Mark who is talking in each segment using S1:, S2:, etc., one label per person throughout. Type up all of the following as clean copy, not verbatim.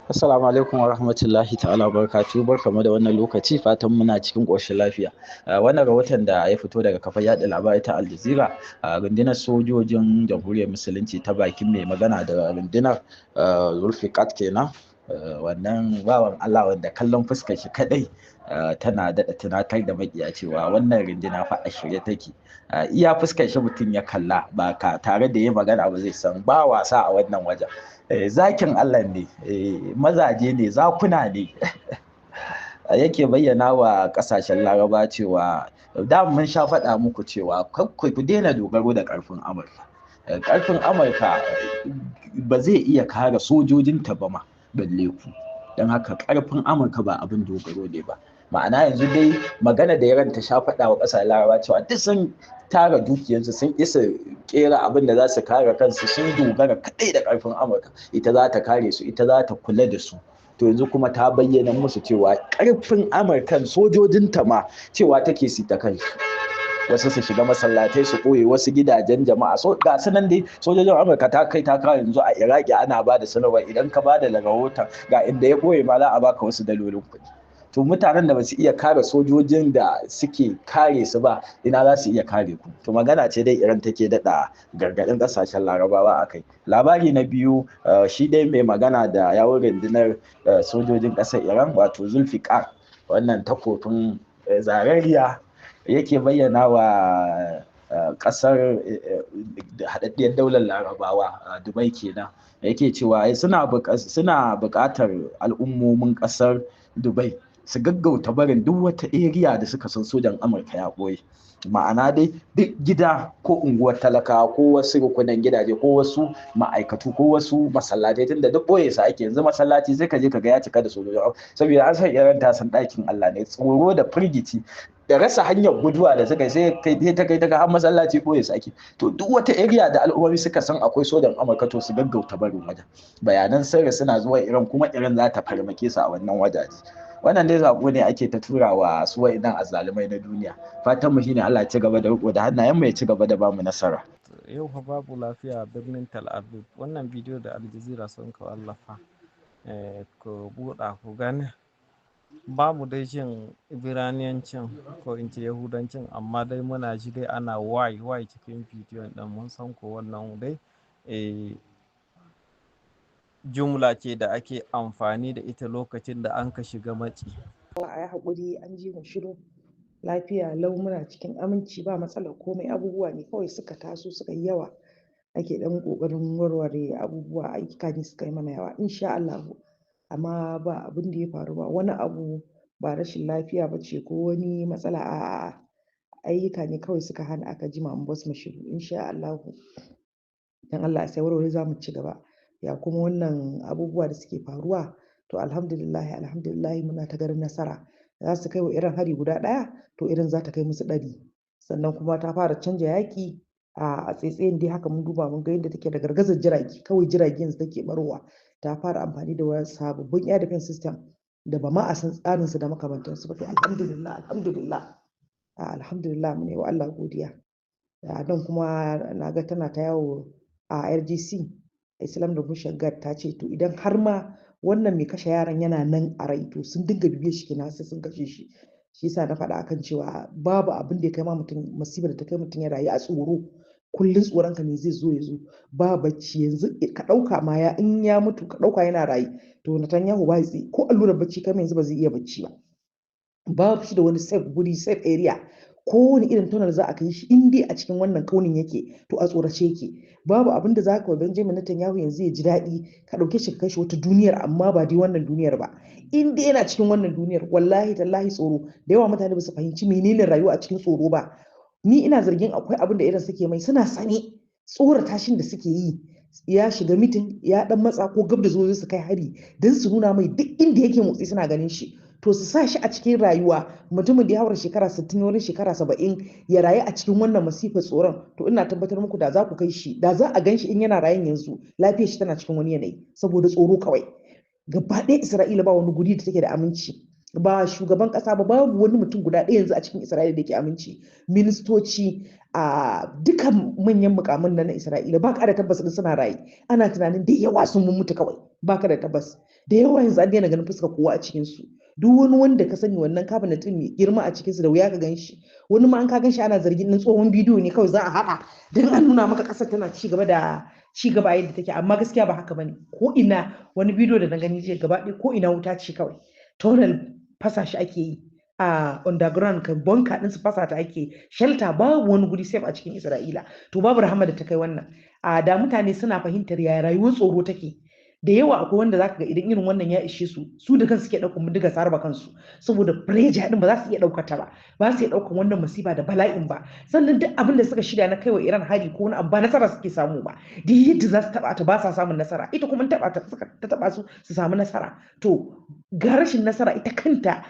S1: Assalamu alaikum wa rahmatullahi ta'ala wa barakatuhu. Barkamu da wannan lokaci, fatan muna cikin ƙoshin lafiya. Wannan rahoton da ya fito daga kafar yaɗa labarai ta Al Jazeera, rundunar sojojin Jamhuriyar Musulunci ta bakin mai magana da rundunar, Zulfiqat kenan, wannan bawan Allah wanda kallon fuskar shi kadai tana daɗa tunatar da makiya cewa wannan runduna fa a shirye take. Iya fuskar shi mutum ya kalla ba ka tare da ya magana ba zai san ba wasa a wannan wajen. Zakin Allah ne, mazaje ne, zakuna ne. Yake bayyana wa kasashen Laraba cewa da mun sha faɗa muku cewa ku daina dogaro da ƙarfin Amurka. Ƙarfin Amurka ba zai iya kare sojojinta ba ma balle ku. Don haka ƙarfin Amurka ba abin dogaro ne ba. Ma'ana yanzu dai magana da yaran ta sha faɗa wa ƙasar Laraba cewa duk sun tara dukiyarsu, sun isa kera abin da za su kare kansu, sun dogara kaɗai da ƙarfin Amurka, ita za ta kare su, ita za ta kula da su. To yanzu kuma ta bayyana musu cewa ƙarfin Amurkan, sojojinta ma cewa take su ta kansu, wasu su shiga masallatai su ɓoye, wasu gidajen jama'a. So ga su nan dai sojojin Amurka ta kai ta kawo yanzu a Iraki ana ba da sanarwa, idan ka ba da rahoton ga inda ya ɓoye ma za a baka wasu dalolin kuɗi. To mutanen da ba su iya kare sojojin da suke kare su ba, ina za su iya kare ku? To magana ce dai Iran take daɗa gargaɗin ƙasashen Larabawa a kai. Labari na biyu, shi dai mai magana da yawun rundunar sojojin ƙasar Iran, wato Zulfiqar, wannan takofin zarariya, yake bayyana wa ƙasar Haɗaɗɗiyar Daular Larabawa, Dubai kenan, yake cewa suna buƙatar al'ummomin ƙasar Dubai su gaggauta barin duk wata area da suka san sojan Amurka ya ɓoye. Ma'ana dai duk gida ko unguwar talakawa ko wasu rukunan gidaje ko wasu ma'aikatu ko wasu masallatai, tunda duk ɓoye su ake. Yanzu masallaci sai ka je ka ga ya cika da sojojin, saboda an san Iran ta san ɗakin Allah ne. Tsoro da firgici da rasa hanyar guduwa da suka sai kai ta kai ta har masallaci ɓoye su ake. To duk wata area da al'ummomi suka san akwai sojan Amurka, to su gaggauta barin wajen. Bayanan sirri suna zuwa Iran, kuma Iran za ta farmake su a wannan wajaje. Wannan dai sako ne ake ta turawa su wa'idan azzalumai na duniya. Fatan mu shine Allah ya ci gaba da riko da hannayen mu, ya ci gaba da bamu nasara.
S2: Yau fa babu lafiya a birnin Tel Aviv. Wannan bidiyo da Al Jazeera sun ka wallafa, ku buɗa ku gani. Ba mu dai jin Ibraniyancin ko in ce Yahudancin, amma dai muna ji dai ana wai wai cikin bidiyon ɗin. Mun san ko wannan dai jumla ce da ake amfani da ita lokacin da an ka shiga matsi.
S3: A yi haƙuri, an ji mu shiru, lafiya lau, muna cikin aminci, ba matsalar komai. Abubuwa ne kawai suka taso suka yi yawa, ake ɗan ƙoƙarin warware abubuwa. Ayyuka ne suka yi mana yawa, insha Allahu. Amma ba abin da ya faru, ba wani abu, ba rashin lafiya ba ce ko wani matsala, a'a, ayyuka ne kawai suka hana aka jima mu basu mu shiru. Insha Allahu, dan Allah ya sa warware, za mu ci gaba. Ya kuma wannan abubuwa da suke faruwa, to alhamdulillahi, alhamdulillahi, muna ta ganin nasara. Za su kai wa Iran hari guda ɗaya, to Iran za ta kai musu 100. Sannan kuma ta fara canja yaƙi a tsaitsayen dai haka. Mun duba mun ga yadda take da gargazar jirage, kawai jirage yanzu take barowa. Ta fara amfani da wasu sababbin air defense system da ba ma a san tsarinsu da makamantansu ba. To alhamdulillah, alhamdulillah, alhamdulillah, mu ne wa Allah godiya. Nan kuma na ga tana ta yawo a IRGC, Islam Revolution Guard, ta ce to idan har ma wannan mai kashe yaran yana nan a rai, to sun dinga bibiyar shi kenan sai sun kashe shi. Shi yasa na faɗa akan cewa babu abin da ya kai ma mutum masifar da ta kai mutum ya rayu a tsoro. Kullun tsoron ka ne zai zo ya zo, ba bacci. Yanzu ka ɗauka ma ya in ya mutu, ka ɗauka yana rayu, to Netanyahu ba ko allurar bacci kamar yanzu ba zai iya bacci ba. Babu shi da wani safe guri, safe area. Kowane irin tunnel za a kai shi, in dai a cikin wannan kaunin yake, to a tsorace yake. Babu abin da za ka wa Benjamin Netanyahu yanzu ya ji daɗi, ka ɗauke shi ka kai shi wata duniyar, amma ba dai wannan duniyar ba. In dai yana cikin wannan duniyar, wallahi tallahi tsoro da yawa. Mutane ba su fahimci menene rayuwa a cikin tsoro ba. Ni ina zargin akwai abin da irin suke mai, suna sane. Tsorata shin da suke yi, ya shiga meeting, ya dan matsa ko gab da zo su kai hari, don su nuna mai duk inda yake motsi suna ganin shi. To su sa shi a cikin rayuwa, mutumin da ya haura shekara 60, wani shekara 70, ya rayu a cikin wannan masifar tsoron, to ina tabbatar muku da za ku kai shi, da za a gan shi in yana rayan yanzu, lafiyar shi tana cikin wani yanayi saboda tsoro kawai. Gaba ɗaya Isra'ila ba wani guri da take da aminci. Ba shugaban ƙasa ba, babu wani mutum guda ɗaya yanzu a cikin Isra'ila da ke aminci. Ministoci a dukkan manyan mukamin nan na Isra'ila ba ka da tabbas din suna raye. Ana tunanin da yawa sun mutu kawai, ba ka da tabbas. Da yawa yanzu an daina ganin fuskar kowa a cikin su. Duk wani wanda ka sani wannan cabinet din mai girma a cikinsu da wuya ka gan shi. Wani ma an ka gan shi ana zargin nan tsohon bidiyo ne kawai za a haɗa don an nuna maka ƙasar tana ci gaba da ci gaba yadda take, amma gaskiya ba haka bane. Ko ina wani bidiyo da na gani jiya gaba ɗaya ko ina wuta ce kawai, tunnel fasa shi ake yi a underground, ka bunker din su fasa ta ake, shelter babu wani guri safe a cikin Isra'ila. To babu rahama da ta kai wannan. A da mutane suna fahimtar yaya rayuwar tsoro take. Da yawa akwai wanda zaka ga idan irin wannan ya ishe su, su da kansu suke ɗaukar bindiga su harba kansu, saboda pressure din ba za su iya ɗaukar ta ba, ba su iya ɗaukar wannan masifa da bala'in ba. Sannan duk abin da suka shirya na kaiwa Iran hari ko wani abu ba nasara suke samu ba. Duk yadda za su taɓa ta ba sa samun nasara, ita kuma taɓa ta suka ta taɓa su su samu nasara. To ga rashin nasara ita kanta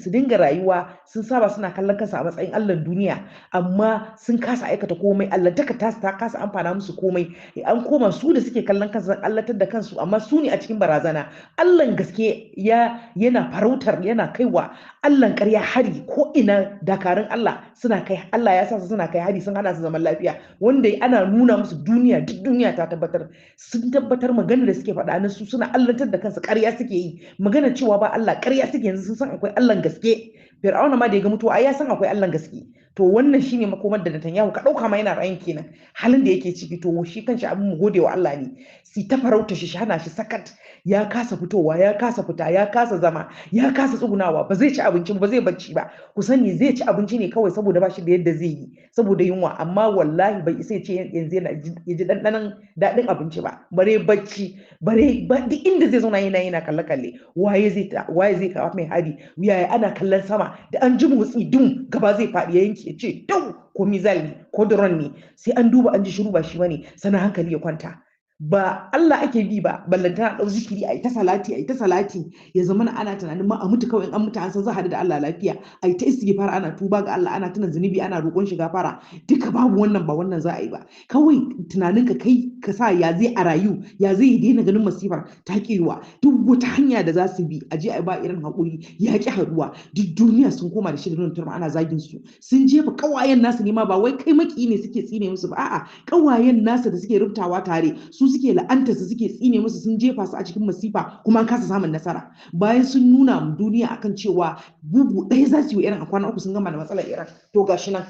S3: su dinga rayuwa sun saba suna kallon kansu a matsayin Allahn duniya, amma sun kasa aikata komai. Allantaka ta ta kasa amfana musu komai. An koma su da suke kallon kansu allatar da kansu, amma su ne a cikin barazana. Allahn gaske ya yana farautar, yana kaiwa Allahn ƙarya hari ko ina. Dakarun Allah suna kai, Allah ya sa su suna kai hari, sun hana su zaman lafiya. Wanda ana nuna musu duniya, duk duniya ta tabbatar, sun tabbatar maganar da suke faɗa na su suna allantar da kansu ƙarya suke yi. Maganar cewa ba Allah ƙarya suke, yanzu sun san akwai Allahn gaske. Fir'auna ma da ya ga mutuwa ai ya san akwai Allahn gaske. To wannan shine makomar da Netanyahu ka ɗauka ma yana ra'ayin kenan halin da yake ciki. To shi kanshi abin mu gode wa Allah ne, si ta farauta shi hana shi sakat, ya kasa fitowa, ya kasa fita, ya kasa zama, ya kasa tsugunawa, ba zai ci abinci ba, zai bacci ba. Ku sani zai ci abinci ne kawai saboda ba shi da yadda zai yi saboda yunwa, amma wallahi bai isa ya ce yanzu yana ya ji ɗanɗanon daɗin abinci ba, bare bacci, bare ba duk inda zai zauna yana yana kalle kalle waye zai waye zai kawo mai hari, yaya ana kallon sama da an ji motsi dum gaba zai faɗi ya yanke, ya ce dau ko mizal ne ko drone ne, sai an duba an ji shiru ba shi bane, sannan hankali ya kwanta. Ba Allah ake bi ba, ballantana ɗau zikiri a yi ta salati, a yi ta salati, ya zama na ana tunanin ma a mutu kawai, in an mutu an san za a haɗu da Allah lafiya, a yi ta istighfar, ana tuba ga Allah, ana tuna zunubi, ana roƙon shi gafara. Duka babu wannan, ba wannan za a yi ba. Kawai tunanin ka kai ka sa ya zai a rayu, ya zai daina ganin masifar ta ƙiwa. Duk wata hanya da za su bi a je a ba irin haƙuri ya ƙi haɗuwa. Duk duniya sun koma da shi da nuna turma ana zagin su, sun jefa ƙawayen nasu ne ma, ba wai kai maki ne suke tsine musu ba, a'a, ƙawayen nasu da suke rubtawa tare su suke la'anta su, suke tsine musu, sun jefa su a cikin masifa kuma an kasa samun nasara. Bayan sun nuna mu duniya akan cewa bugu ɗaya za su yi wa Iran a kwana 3 sun gama da matsalar Iran, to gashi nan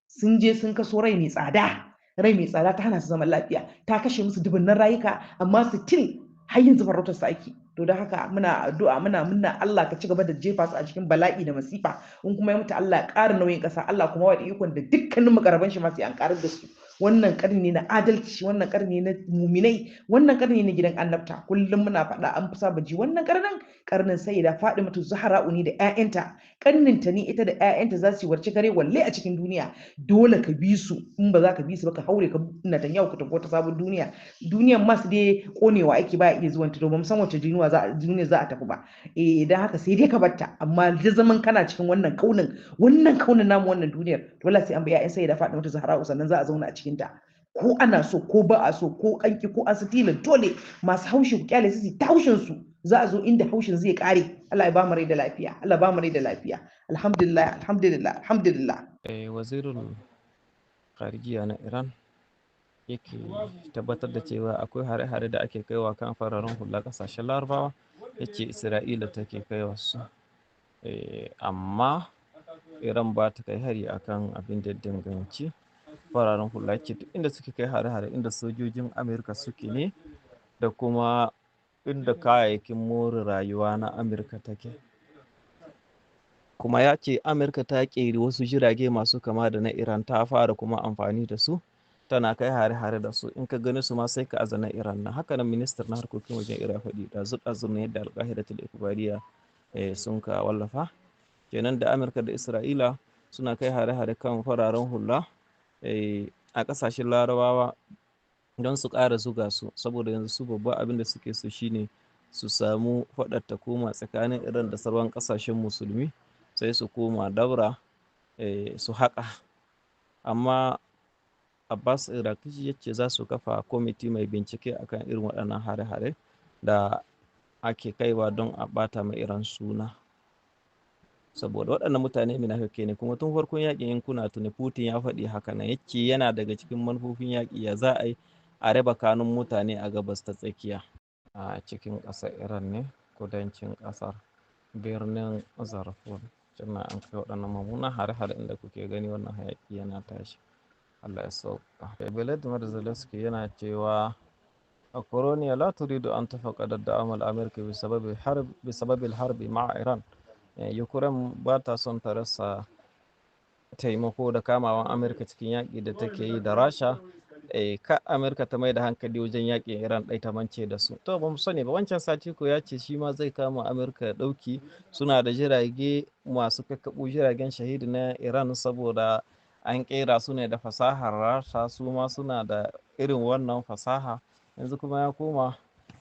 S3: sun je sun kaso rai mai tsada, rai mai tsada ta hana su zaman lafiya, ta kashe musu dubunnan rayuka, amma still har yanzu farautar su ake. To don haka muna addu'a, muna muna Allah ka ci gaba da jefa su a cikin bala'i da masifa, in kuma ya mutu Allah ya ƙara nauyin ƙasa, Allah kuma wa da ikon da dukkanin mukarraban shi ma sai an ƙarar da su. Wannan ƙarni na adalci, wannan ƙarni na muminai, wannan ƙarni na gidan annabta. Kullum muna faɗa an fi saba ji, wannan ƙarnin ƙarnin Sayyida Fatimatu Zahra'u ne da ƴaƴanta, ƙarnin ta ne ita da ƴaƴanta za su yi warce kare walle a cikin duniya. Dole ka bi su, in ba za ka bi su ba ka haure ka Netanyahu ka tafi wata sabon duniya. Duniyan masu dai konewa ake ba iya zuwan ta, to ba mu san wace duniya za a tafi ba. Idan haka sai dai ka batta, amma da zaman kana cikin wannan kaunin, wannan kaunin namu, wannan duniyar, dole sai an bi ƴaƴan Sayyida Fatimatu Zahra'u sannan za a zauna a cikin ta. Ko ana so ko ba a so, ko an ki ko an su tilan, dole masu haushi ku kyale su su ta haushin su, za a zo inda haushin zai kare. Allah ya ba mu rai da lafiya, Allah ba mu rai da lafiya. Alhamdulillah, alhamdulillah, alhamdulillah.
S2: Wazirin kharijiya na Iran yake tabbatar da cewa akwai hare-hare da ake kaiwa kan fararen hula ƙasashen Larabawa, yace Isra'ila take kaiwa su. Amma Iran ba ta kai hari akan abin da ya danganci fararen hula, ce duk inda suke kai hare-hare inda sojojin Amurka suke ne da kuma inda kayayyakin more rayuwa na Amurka take. Kuma ya ce Amurka ta ƙeri wasu jirage masu kama da na Iran, ta fara kuma amfani da su, tana kai hare-hare da su, in ka gani su ma sai ka aza na Iran na. Haka nan ministar na harkokin wajen Iran faɗi ɗazu-ɗazu ne yadda Alƙahiratul Ikbariya sun ka wallafa. Kenan da Amurka da Isra'ila suna kai hare-hare kan fararen hula a ƙasashen Larabawa don su ƙara zuga su, saboda yanzu su babban abin da suke so shine su samu faɗar ta koma tsakanin Iran da sauran ƙasashen musulmi, sai su koma daura su haƙa. Amma Abbas Araghchi ya ce za su kafa kwamiti mai bincike akan irin waɗannan hare-hare da ake kaiwa don a ɓata ma Iran suna. Saboda waɗannan mutane munafukai ne, kuma tun farkon yaƙin in kuna tuni Putin ya faɗi haka nan, yake yana daga cikin manufofin yaƙi ya za a yi a raba kanun mutane a Gabas ta Tsakiya. A cikin ƙasar Iran ne, kudancin ƙasar, birnin Zarfur. Sannan an kai waɗannan mummunan hare-hare inda kuke gani wannan hayaƙi yana tashi. Allah ya sauka. Volodymyr Zelensky yana cewa أوكرانيا لا تريد أن تفقد الدعم الأمريكي بسبب الحرب مع إيران. Ukraine ba ta son ta rasa taimako da kamawan Amurka cikin yaƙi da take yi da Rasha. Ka Amurka ta mai da hankali wajen yaƙin Iran ɗai ta mance da su. To, ba mu sani ba, wancan sati ko ya ce shi ma zai kama Amurka ɗauki, suna da jirage masu kakkaɓo jiragen shahidi na Iran, saboda an ƙera su ne da fasahar Rasha, su ma suna da irin wannan fasaha. Yanzu kuma ya koma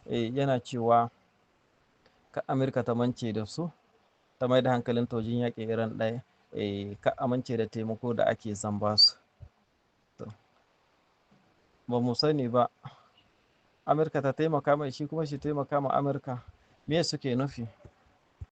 S2: yana cewa ka Amurka ta mance da su, ta mai da hankalin ta wajen yaƙin Iran ɗaya, ka amince da taimako da ake zan ba su. To, ba mu sani ba, Amurka ta taimaka mai, shi kuma shi taimaka ma Amurka, me suke nufi?